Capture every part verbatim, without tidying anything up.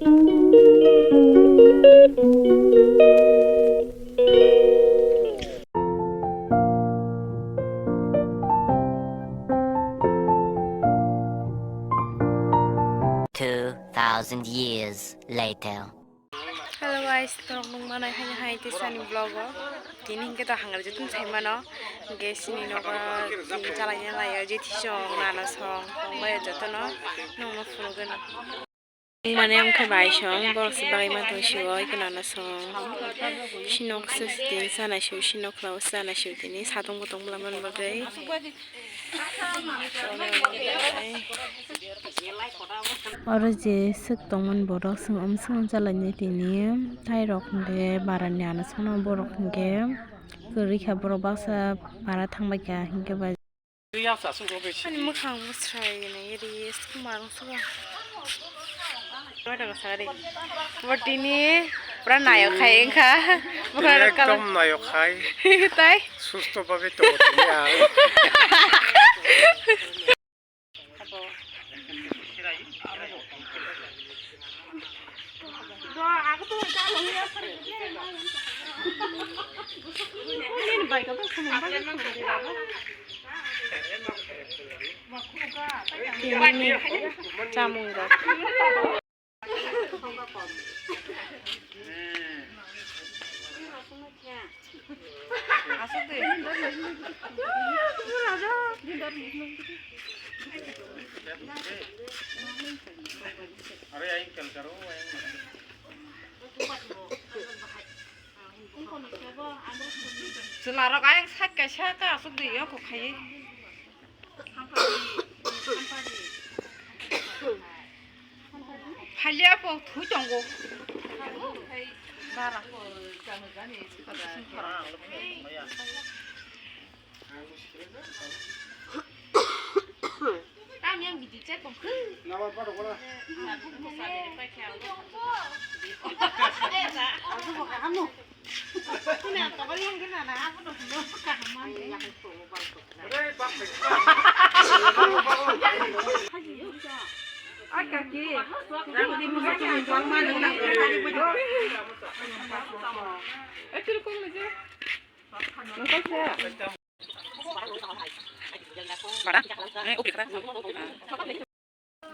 Two thousand years later. Hello guys, norok nung manai haino hai tei sani vlog o. Tini hingke to hangra jotun sai mano. Hingke sini nogo tini chalai nalai o, jethi song, nana song, tongbai o jotono nongno phunugano. Mane ang khe bai song, borok se bagwi ma tong sio, iko nana song. Sinok se tini sana sio, sinok lao sana sio tini, satung botong bwla man bagwi. Oro je swk tongmani borok, swng om swng chalai nai tini, tai rok hwnkhe bara ni ano sono borok hwnkhe kwrwi kha, borok baksa bara thang bai kha hwnkhe bai. Ani mwkhang bwsrai nai ri, swkang marung swkang. Bo tini pura nayok khai wngkha. Bwkhang ekdom nayok khai. Tai. Susto bhabe tongo tini ang. Tini ni chamung rok. Chwla rok ayang side kaisa ta aswk de yokho khai. Phalia po thui tongo. Bara. Tamo yang bidi cek kok.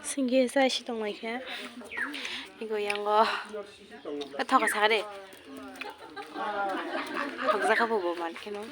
Singke sa si tong lai khe. Ego yango. Thoka sa de. Thokjak kha bo bo man kheno.